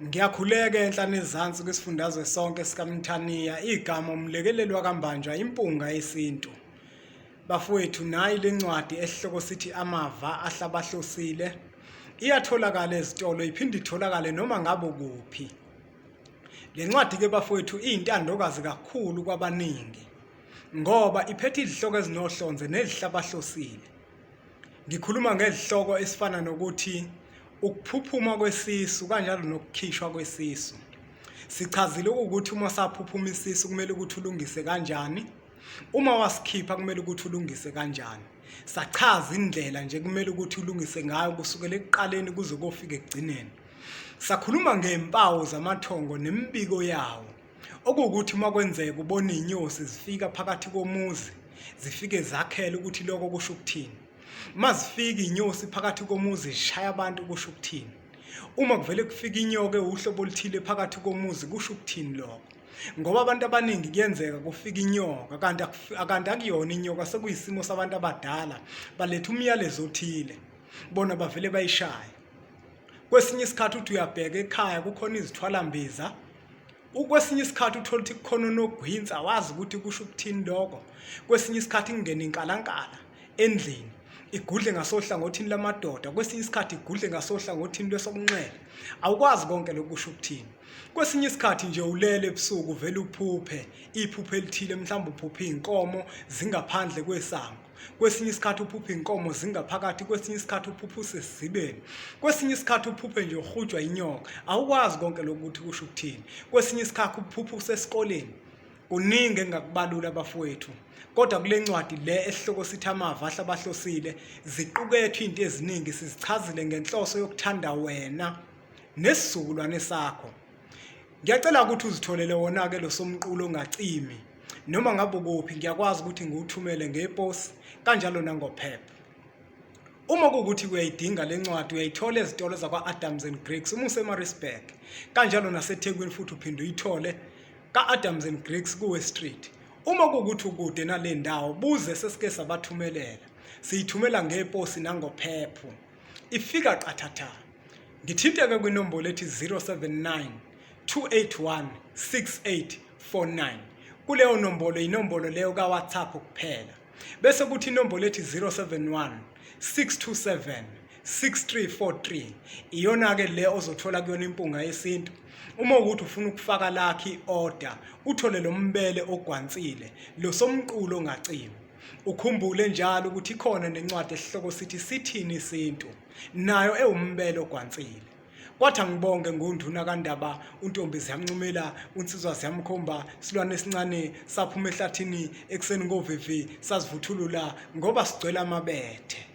Ngiyakhuleka enhla nezansi kwisifundazwe sonke sikaMthaniya, igama umlekeleli wakaMbanjwa impunga yesintu. Bafowethu nayi lencwadi esihloko sithi Amava Ahlabahlosile. Iyatholakala ezitolo iphinde itholakale noma ngabe kuphi. Le ncwadi ke bafowethu iyintandokazi kakhulu kwabaningi ngoba iphethe izihloko ezinohlonze nezihlabahlosile. Ngikhuluma ngezihloko esifana nokuthi ukuphuphuma kwesisu kanjalo nokukhishwa kwesisu. Sichazile ukuthi uma saphuphuma isisu kumele ukuthi ulungise kanjani, uma wasikhipha kumele ukuthi ulungise kanjani. Sachaza indlela nje kumele ukuthi ulungise ngayo kusukela ekuqaleni kuze kofika ekugcineni. Sakhuluma ngempawu zamathongo nemibiko yawo. Okuwukuthi uma kwenzeka ubona iy'nyosi zifika phakathi komuzi zifike zakhele ukuthi lokho kusho ukuthini. Uma zifika iy'nyosi phakathi komuzi zishaya abantu kusho ukuthini. Uma kuvele kufika inyoka ewuhlobo oluthile phakathi komuzi kusho ukuthini lokho. Ngoba abantu abaningi kuyenzeka kufika inyoka kanti kanti akuyona inyoka sekuyisimo sabantu abadala baletha umyalezo othile bona bavele bayishaye. Kwesinye isikhathi uthi uyabheka ekhaya kukhona izithwalambiza Kwesinye isikhathi uthola ukuthi kukhona onogwinsi awazi ukuthi kusho ukuthini lokho. Kwesinye isikhathi kungena inkalankala endlini igudle ngasohlangothini lamadoda, kwesinye isikhathi igudle ngasohlangothini lwesokunxele. Awukwazi konke lokhu kusho ukuthini. Kwesinye isikhathi nje ulele ebusuku uvele uphuphe iphupho elithile, mhlawumbe uphuphe iy'nkomo zingaphandle kwesango. Kwesinye isikhathi uphuphe inkomo zingaphakathi, kwesinye isikhathi uphuphe usesizibeni, kwesinye isikhathi uphuphe nje uhujwa inyoka. Awukwazi konke lokhu ukuthi kusho ukuthini. Kwesinye isikhathi uphuphe usesikoleni. Kuningi engingakubalula bafowethu, kodwa kule ncwadi le esihloko sithi Amava Ahlabahlosile ziqukethwe izinto eziningi, sizichazile ngenhloso yokuthanda wena nesizukulwane sakho. Ngiyacela ukuthi uzitholele wona-ke lo somqulu ongacimi noma ngabe ukuphi, ngiyakwazi ukuthi ngiwuthumele ngeposi kanjalo nangophepha. Uma kuwukuthi uyayidinga le ncwadi uyayithola ezitolo zakwa-Adams and Griggs uma useMaritzburg, kanjalo naseThekwini futhi uphinde uyithole ka-Adams and Griggs kuWest Street. Uma kuwukuthi ukude nale ndawo buze sesike sabathumelela. Siyithumela ngeposi nangophepho. Ifika qathatha. Ngithinteke kwinombolo ethi 079 281 6849. Kuleyo nombolo inombolo leyo kaWhatsApp kuphela. Bese kuthi inombolo ethi 071 627 6343 iyona-ke le ozothola kuyona impunga yesintu. Uma ukuthi ufuna ukufaka lakho i-order uthole lo mbele ogwansile lo somqulu ongacimi. Ukhumbule njalo ukuthi ikhona nencwadi esihloko sithi Sithini Isintu nayo ewumbele ogwansile. Kwathi angibonge ngunduna kaNdaba uNtombi ziyamncumela uNsizwa ziyamkhomba silwane esincane saphuma ehlathini ekuseni ngovivi sazivuthulula ngoba sigcwele amabethe.